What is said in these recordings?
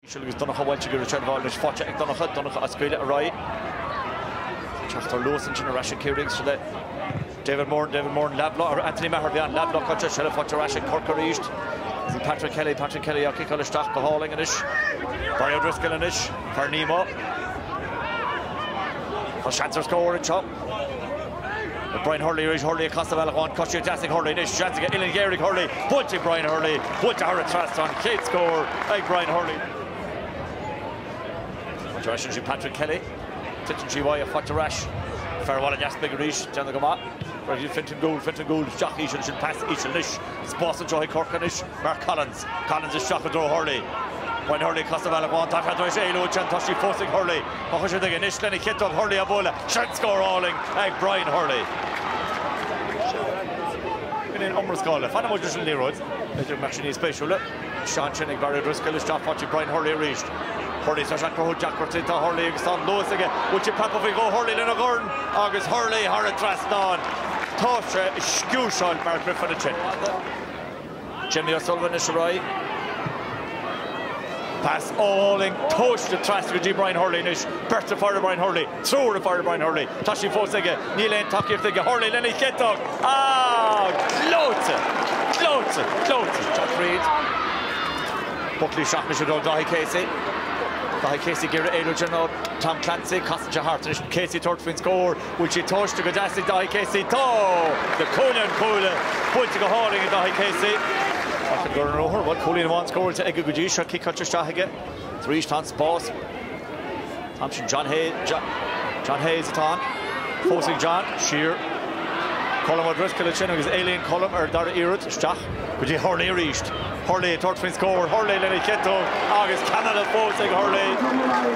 Íseal agus Donncha Walsh ag iarraidh seilbh a fháil anois faighte ag Donncha, Donncha á scaoileadh ar aghaidh. Teacht ar luas ansin ar ais ag Ciarraí agus le David Moran, David Moran leathbhloc ar Anthony Maher, bhí an leathbhloc anseo, seilbh faighte ar ais ag Corcaigh arís. Agus Patrick Kelly, Patrick Kelly á ciceáil isteach go hálainn anois. Barry O'Driscoll anois, fear Nemo. Tá seans ar scór anseo. Brian Hurley arís, Hurley ag casadh bealach amháin, coisíocht deas ag Hurley anois, seans aige, uillinn ghéar ag Hurley, buailte ag Brian Hurley, buailte thar an trasnán, chéad scór ag Brian Hurley. Faighte ar ais ansin Patrick Kelly, titeann sí uaidh, faighte ar ais, fear Bhaile an Easpaig arís, déanamh go maith. Fintan Gould, Fintan Gould isteach íseal ansin, pas íseal anois, spás anseo ag Corcaigh anois, Mark Collins, Collins isteach i dtreo Hurley. Brian Hurley ag casadh bealach amháin, tá sé tar éis éalú ansin, tá sí fós ag Hurley. Tá siad aige anois lena chiotóg Hurley á bualadh. Sin scór álainn ag Brian Hurley. In aon iomrascáil. Fanfaidh muid leis an liathróid. B'fhéidir go mbeadh sé níos spéisiúla. Seans sin ag Barry O'Driscoll isteach faighte ag Brian Hurley arís. Hurley tá sé ag cruthú deacrachtaí. Tá Hurley agus tá an luas aige. Bhfuil sé preabtha faoi dhó Hurley lena dhorn agus Hurley thar an trasnán. Tá sé ag sciúiseáil Mark Griffin ansin. Jimmy O'Sullivan anois ar aghaidh. Pas álainn tomhaiste trasna go dtí Brian Hurley anois. Beirt ag faire Brian Hurley. Triúr ag faire Brian Hurley. Tá sí fós aige. Níl aon tacaíocht aige. Hurley lena chiotóg. Ah! Gleoite! Gleoite! Gleoite! Isteach tríd. Buckley isteach anois i dtreo Dáithí Casey. Dáithí Casey ag iarraidh éalú ansin ó Tom Clancy. Casann sé thart anois. Casey ag tabhairt faoin scór. Bhfuil sí tomhaiste go deas ag Dáithí Casey? Tá! Le cúinne an chuaille, buailte go hálainn ag Dáithí Casey. Ach an gcur an ruathar, bhuel, cúilín amháin scóráilte aige go dtí seo, ciceáilte isteach aige. Tar éis tá an spás. An t-am sin John Hayes, John Hayes atá ann. Fós ag John, siar. Colm O'Driscoll ansin agus éalaíonn Colm ar dara iarraidh isteach go dtí Hurley arís. Hurley ag tabhairt faoin scór, Hurley lena chiotóg agus ceann eile fós ag Hurley.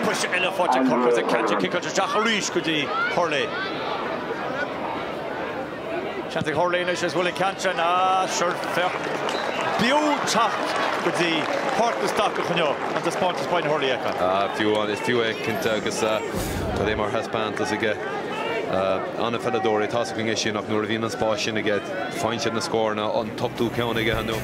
Briseadh eile faighte ag Corcaigh agus an ceann sin ciceáilte isteach arís go dtí Hurley. Seans ag Hurley anois is bhfuil an ceann sin, ah sure, féach. B'fhiú teacht go dtí Páirc na Stocach inniu an taispeántas Brian Hurley a fheiceáil. Ah, fiú, is fiú é cinnte agus cad é mar thaispeántas aige. An-pheileadóir é, tá's againn é sin ach nuair a bhíonn an spás sin aige, faigheann siad na scóranna, an t-ochtú ceann aige inniu.